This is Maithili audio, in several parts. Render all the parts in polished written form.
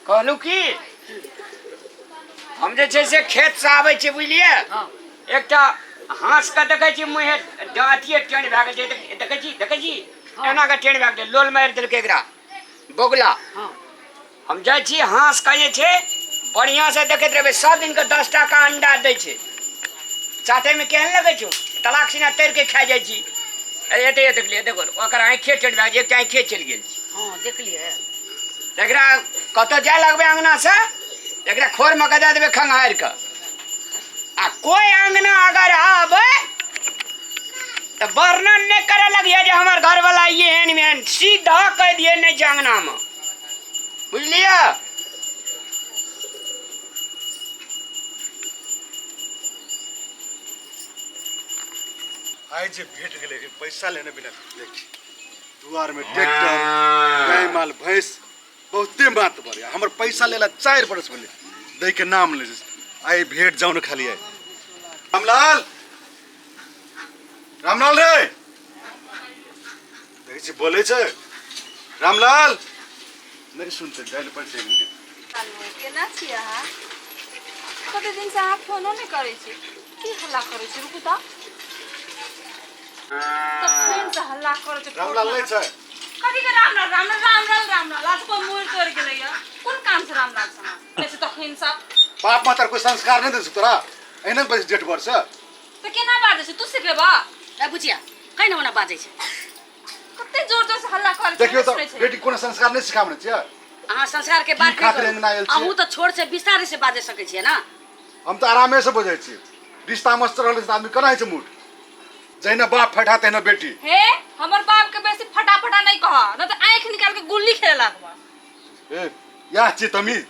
कहलहुँ की हम जे छै से खेतसँ आबै छी बुझलियै हँ एकटा हाँस के देखै छी मुँहे अथिए टेढ़ भए गेल छै देखै छी देखै छी एना के टेढ़ भए गेल लोल मारि देलकै एकरा बगुला हँ हम जाइ छी हाँस के जे छै बढ़िआँ से देखैत रहबै सब दिनके 10 टाका अंडा दै छै चाटैमे केहन लगै छौ तलाक सिना तैर के खा जाइ छी एते देखलियै देखो ओकर आँखिए टेढ़ भए गेल एकटा आँखिए चलि गेल छै हँ देखलियै एकरा कतऽ जाय लगबै अङ्गनासँ एकरा खोरमे कऽ दए देबै खंघारि कऽ आ कोइ अङ्गना अगर आबै तऽ वर्णन नहि करऽ लगिए जे हमर घरवला एहन एहन सीधा कहि दियै नहि छै अङ्गनामे बुझलियै आइ जे भेट गेलै पैसा लेने बिना देखी दुआर में ट्रैक्टर गाय माल भैंस बहुते मात बढ़ हमर पैसा लेला 4 बरस भेलै दै के नाम ले आइ भेट जाउ ने खाली आइ रामलाल रामलाल रे देखै छी बोलै छै रामलाल नहि सुनते जाइ लए पड़तै केना छी अहाँ कते दिनसँ अहाँ फोनो नहि करै छी की हल्ला करै छी रुकू तऽ तखन से हल्ला करै छै रामलाल नहि छै कथी के रामलाल रामलाल रामलाल रामलाल आज को मोड़ तोड़ गेलै या कोन काम से रामलाल से कहै छै तखन से बाप माता कोई संस्कार नहि दै छै तोरा एहने बस जेठ बर से तऽ केना बाजै छै तू सिखेबा ए बुचिया कहि ने ओना बाजै छै कते जोर जोर से हल्ला करै छै देखियौ नहि तऽ सुनै छै बेटी कोनो संस्कार नहि सिखाबने छियै अहाँ संस्कार के बात की नहि खातिर करू अंगना आयल छियै? अहूँ तऽ छोट से विस्तार से बाजै सकै छियै ने हम तऽ आरामे से बजै छी रिश्ता मस्त रहल तऽ आदमी केना होइ छै मूड जहिना बाप फटा तहिना बेटी हे हमर बाप के बेसी फटाफटा नहीं कह न तऽ आँखि निकाल के गुल्ली खेले लागबा ए इएह छी तमीज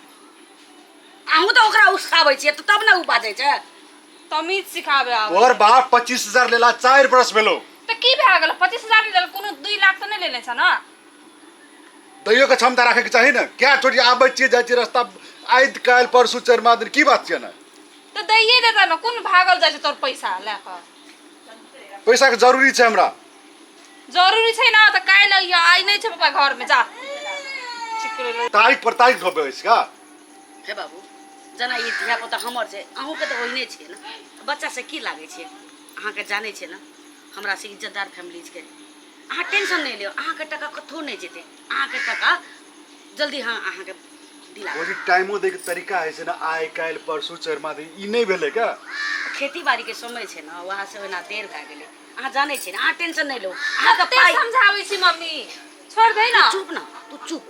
अहूँ तऽ ओकरा उकसाबै छियै तऽ तब ने ओ बाजै छै तमीज सिखाबे आब तोहर बाप 25,000 लेला 4 बरस भेलो तऽ की भए गेल 25,000 नहि लेलक कोनो 2 लाख तऽ नहि लेने छ ने दैयो के क्षमता राखे के चाही ने क्या छोड़ी आबै छियै जाइ छियै रस्ता आइ काल्हि परसू चारिमा दिन की बात छियै ने तऽ दैये देतै ने कोन भागल जाइ छै तोर पैसा लए कऽ पैसा के जरूरी छै हमरा जरूरी छै ने तऽ काल्हि अइहऽ आइ नहि छै पापा घरमे जा चिकरे लए। तारीख पर तारीख ढोबे अछि का हे बाबू जेना ई धियापुता हमर छै अहूँके तऽ ओहिने छियै ने बच्चा से की लागै छै अहाँके जानै छियै ने हमरा से इज्जतदार फैमिलीके अहाँ टेंशन नहि लियौ अहाँके टका कतहु नहि जेतै अहाँके टका जल्दी हम अहाँके दिला भौजी टाइमो दैके तरीका होइ छै ने आइ काल्हि परसू चारिमा दिन ई नहि भेलै का खेती बाड़ीके समय छै ने वएह से ओहिना देर भए गेलै अहाँ जानै छियै ने अहाँ टेंशन नहि लू अहाँके कते पाइ समझाबै छी मम्मी छोड़ दे ना चुप ना तू चुप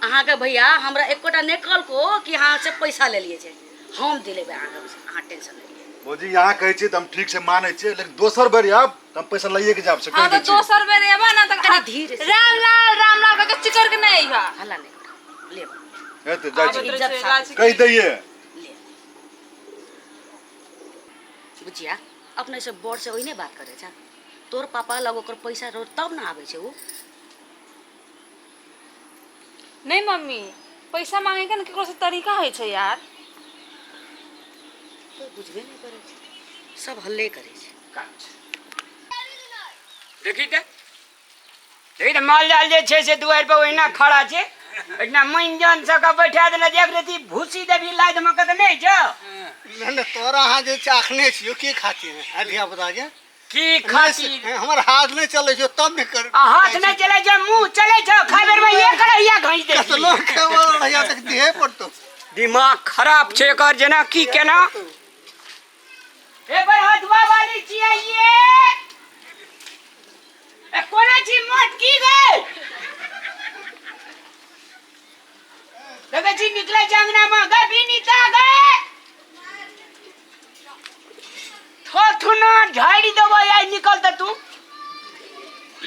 अहाँके भैया हमरा एकोटा नहि कहलको कि अहाँ से पैसा लेलियै छै हम दिलेबै अहाँके पैसा अहाँ टेंशन नहि लिअ भौजी यहाँ कहै छियै तऽ हम ठीक से मानै छियै लेकिन दोसर बेर आयब तऽ हम पैसा लैए के जायब से हाँ कहि दै तो छियै दोसर बेर एबा ना तऽ कनि धीरे से। रामलाल रामलाल कह के चिकर के नहीं अइहा हल्ला नहि करू लेब हेतै जाइ आबैत छी रहै इज्जत छै, साफ। लाज कहि दैयै ले बुझिया अपने से बड़ से ओहिने बात करे छै तोर पापा लग ओकर पैसा रहो तब ना आबै छै उ नहीं मम्मी पैसा मांगे के ना केकरो से तरीका होइ छै यार कोइ बुझबे नहि करै छै सब हल्ले करै छै देखी तऽ देखी तऽ माल जाल जे छै से दुआरि पर ओहिना खड़ा छै एहिना मानि सबके बैठा देने जे एक रति भूसी देबी लादि मे के तऽ नहि छौ नहि नहि तोरा अहाँ जे चाखने छियौ की खातिर आ धिया पुता के की खातिर हमर हाथ नहि चलै छौ तब ने कर आ हाथ नहि चलै छै मुंह चलै छौ खाय बेर में एक रहिया घींच दे कतनो खेबो रहिया तक दिहे पड़तो दिमाग खराब छै एकर जेना की केना ए पर हथुआ वाली छियै ये ए कोना छी मोट की गई देखै छी निकलै छै अंगना में गई विनीता गई थोथुना झाड़ि देबै आइ निकल तऽ तू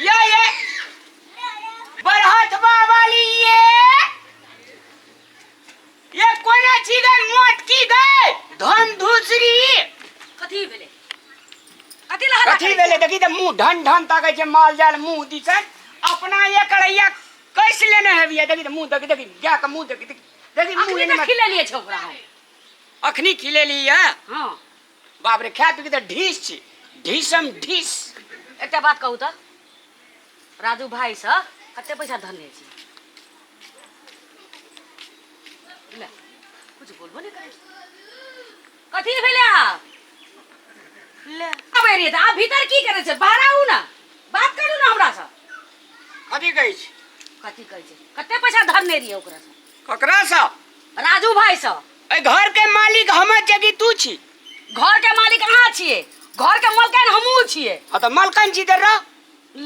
ये ये बरहथवा वाली ये ये कोना छी गई मोट की गई धन धूसरी कथी भेलै कथी ला हल्ला कथी करै भेलै देखी तऽ मुँह ढन ढन ताकै छै माल जाल मुँह दिसन अपना एक रैया कैस लेने हेबियै देखी तऽ मुँह देखी देखी गाय के मुँह देखी देखी देखी मुँह अखनी एना तऽ खिलेलियै छै ओकरा हम अखनी खिलेली है हाँ बाप रे खा पी के तऽ ढीस छी ढीसम ढीस एकटा बात कहू तऽ राजू भाई से कते पैसा धरने छी ले कुछ बोलबो नहि करै कथी भेलै अहाँ ले आबै रहियै तऽ आब भीतर की करै छै बाहर आउ ने बात करू ने हमरासँ कथी कहै छी कथी कहै छै कते पैसा धरने रहियै ओकरासँ ककरासँ राजू भाईसँ एहि घरके मालिक हमर छै कि तू छी घरके मालिक अहाँ छियै घरके मलकाइन हमहूँ छियै हाँ तऽ मलकाइन छी तऽ रह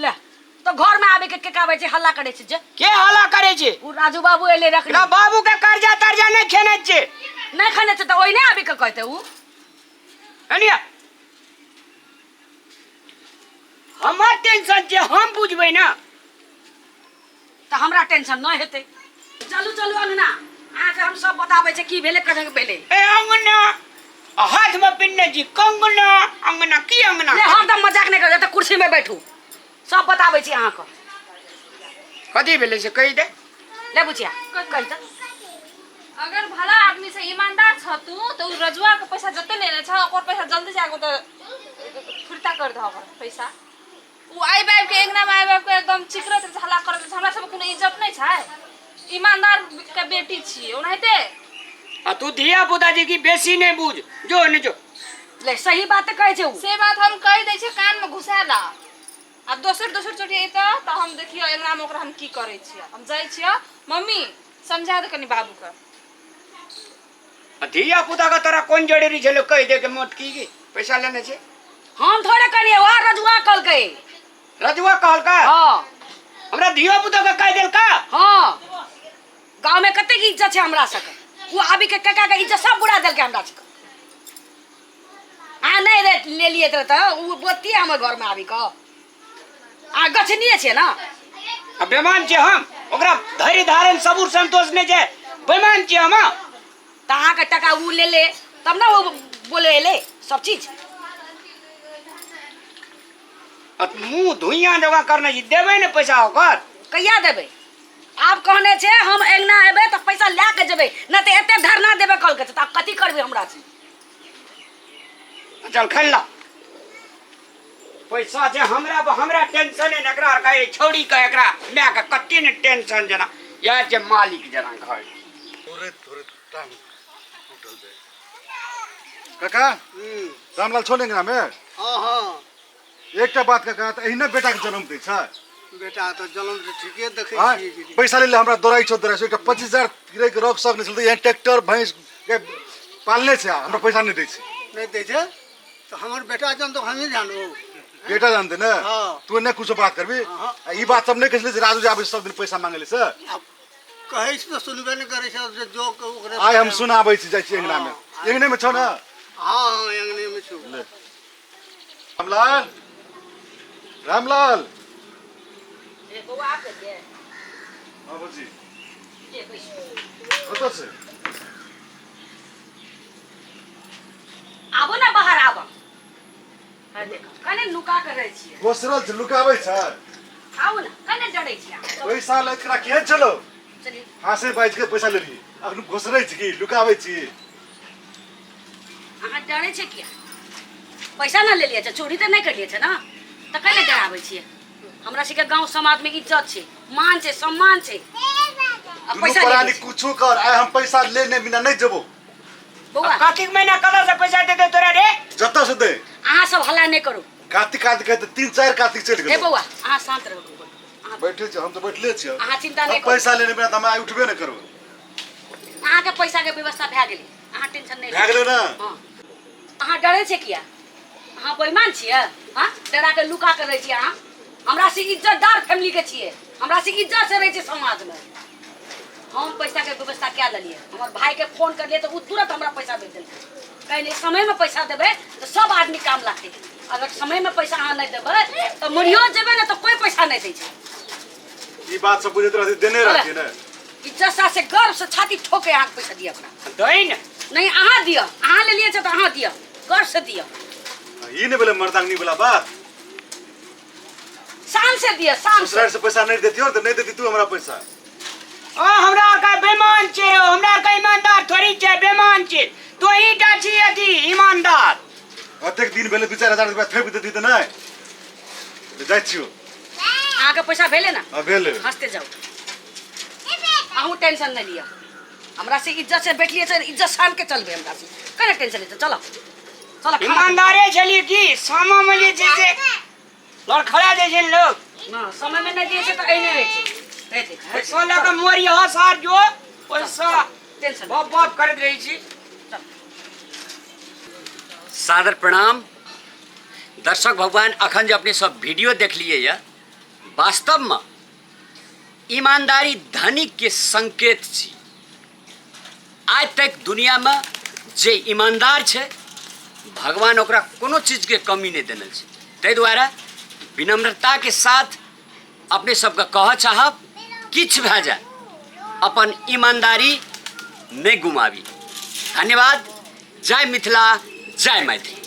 ले तऽ घरमे आबि के केकाबै छै हल्ला करै छै जे के हल्ला करै छै ओ राजू बाबू एलै रखने एकरा बाबू के कर्जा तर्जा नहि खेने छै नहि खेने छै तऽ ओहिने आबि के कहतै उ एनिया हमर टेंशन छै हम बुझबै ना तऽ हमरा टेंशन नहि हेतै चलू चलू अंगना अहाँके हम सब बताबै छै की भेलै कथी भेलै ए अंगना आ हाथ में पिन्ने छी कंगना अंगना की अंगना ले हरदम मजाक नहि करू एतऽ कुर्सी में बैठू सब बताबै छी अहाँके कथी भेलै से कहि दे ले बुचिया कहि तऽ अगर भला आदमी से ईमानदार छ तू तो उ रजुआ के पैसा जते लेने छ ओकर पैसा जल्दी से आगो तो फिरता कर दह ओकर पैसा उ आबि आबि के अंगना में आबि आबि के एकदम चिकरत रहै छै, हल्ला करत रहै छै। हमरा सब कोनो इज्जत नहीं छै ईमानदार के बेटी छियै ओनाहिते आ तू धिया पुता जी की बेसी नहीं बुझ जो नहीं जो ले सही बात तऽ कहै छै उ से बात हम कहि दै छियै कान में घुसा ला आब दोसर दोसर चोटी अयतऽ तऽ हम देखियौ अंगना में ओकरा हम की करै छियै हम जाइ छियै मम्मी समझा दे कनि बाबू के आ धिया पुता के तोरा कोन जरूरी छलो कहि दे के मोटकी के पैसा लेने छै हम थोड़े कहलियै वह रजुआ कहलकै रजुआ कहलका हाँ हमरा धिया पुता के कहि देलका हाँ गाँव में कतेक इज्जत छै हमरा सबके ओ आबि के काका के इज्जत सब बुरा देलकै हमरा सबके अहाँ नहि रे लेलियै तऽ ओ बोलतियै हमर घरमे आबि कऽ अहाँ गछनिए छियै ने आ बेमान छियै हम ओकरा धैर्य धारण सबूर संतोष नहि छै बेमान छियै हम तऽ अहाँके टका ओ ले ले तब ने ओ बोले एलै सब चीज आ मुँह धुइयाँ जकाँ करने छी देबै ने पैसा ओकर कहिया देबै आब कहने छै हम अङ्गना एबै तऽ पैसा लए कऽ जेबै नहि तऽ एते धरना देबै कहलकै तऽ आब कथी करबै हमरा से चल खेल ला पैसा जे हमरा हमरा टेंशन है एकरा आर छौड़ी के एकरा माय के कते ने टेंशन जेना इएह छै मालिक जेना घर थोड़े थोड़े टांग टूटल जाए काका रामलाल छो ने में हाँ हाँ एकटा बात काका तऽ एहिना बेटा के जन्म दै छै बेटा तऽ जन्म तऽ ठीके देखै आँय? छियै कि पैसा ले हमरा दौड़ाइ छौ दौड़ाइ छौ एकटा 25,000 गिरै के रख सक नहि छल तऽ यहाँ ट्रैक्टर भैंस के पालने छै हमरा पैसा नहि दै छै नहि दै छै तऽ हमर बेटा जन तऽ हमही जानू बेटा जानते ने हाँ। तू नहि कुछो बात करबी हाँ। आ ई बात सब नहि कहै छलै जे राजू जे आबै छै सब दिन पैसा मांगे ले से आब कहै छी तऽ सुनबे नहि करै छै जे जो ओकरे आइ हम सुनाबै छी जाइ छी अंगना में अंगने में छौ ने हाँ हाँ अंगने में छौ ले रामलाल रामलाल ए बौआ आबि गेलियै हाँ भौजी ले बैसू कतऽ छै आबो ने बाहर आबो अरे देखो कने नुका के रहै छियै घोसरल छै लुकाबै छै आउ ने कने डरै छियै अहाँ? पैसा लैत करा केहन छलो चलिए हाँसे बाजि के पैसा लेलियै अखन घोसरै छी की लुकाबै छी अहाँ डरै छियै किया पैसा ना लेलियै छै चोरी तऽ नहि करलियै छै ने तऽ कैले डराबै छियै हमरा सबके गाँव समाजमे इज्जत छै मान छै सम्मान छै आ दुनू पैसा ले प्राणी लै छै। कुछो कर आइ हम पैसा लेने बिना नहि जेबो बौआ कार्तिक महीना कतऽ से पैसा देते तोरा रे जतऽ से दे अहाँ सब हल्ला नहि करू कार्तिक कार्तिक कहते 3-4 कार्तिक चलि हे गेल बौआ अहाँ शान्त रहू अहाँ बैठे छी हम तऽ बैठले छियै अहाँ चिंता नहि हम करू पैसा लेने बिना तऽ हम आइ उठबे नहि करबै अहाँके पैसाके व्यवस्था भए गेलै अहाँ टेंशन नहि भए गेलै ने हँ अहाँ डरै छियै किया अहाँ बेईमान छियै हँ डरा के लुका के रहै छियै अहाँ हमरा से इज्जतदार फैमिली के छियै हमरा से इज्जत से रहै छियै समाजमे हम पैसाके व्यवस्था कए लेलियै हमर भाईके फोन करलियै तऽ ओ तुरंत हमरा पैसा भेज देलकै कहलियै समयमे पैसा देबै तऽ सब आदमी काम लागतै अगर समयमे पैसा अहाँ नहि देबै तऽ मरियो जेबै ने तऽ कोइ पैसा नहि दै छै ई बात सब बुझैत रहती देने रहती ने इज्जत सा से गर्व से छाती ठोके अहाँके पैसा दिअ ओकरा दै ने नहीं अहाँ दिअ अहाँ लेलियै छै तऽ अहाँ दिअ गर्व से दिअ ई नहि भेलै मर्दांगनी वाला बात शान से दिअ शान से ससुराल से पैसा नहीं देती और तो नहीं देती तू हमरा पैसा ओ हमरा आर का बेमान छै रो हमरा आर का ईमानदार थोड़ी छै बेमान छै तो ही टा छी अथी ईमानदार अतेक दिन भेलै 2-4 हजार रुपया थोपि देती तऽ नहि तऽ जाइ छियौ अहाँके पैसा भेलै ने हँ भेलै हँसते जाउ अहूँ टेंशन नहि लिअ हमरा से इज्जत से बैठलिए छै, इज्जत शान के चलबे हमरा से। कने टेंशन ले, चलो चलो खाना। ईमानदारे छलिए की सामा में जे छै से लड़खड़ा जाइ छै लोग। ना समय में नहीं दिए छै तऽ एहने होइ छै। हे देख, हे। पैसा लऽ कऽ मोरी हस हार जो पैसा टेंशन बाप बाप करैत रहै छी। सादर प्रणाम दर्शक भगवान, अखन जे अपने सब वीडियो देखलिए यऽ, वास्तवमे ईमानदारी धनिकके संकेत छी। आइ तक दुनियामे जे ईमानदार छै भगवान ओकरा कोनो चीजके कमी नहि देने छै। ताहि दुआरे विनम्रताके साथ अपने सबके कहऽ चाहब, किछु भए जाय अपन ईमानदारी नहि गुमाबी। धन्यवाद। जय मिथिला, जय मैथिली।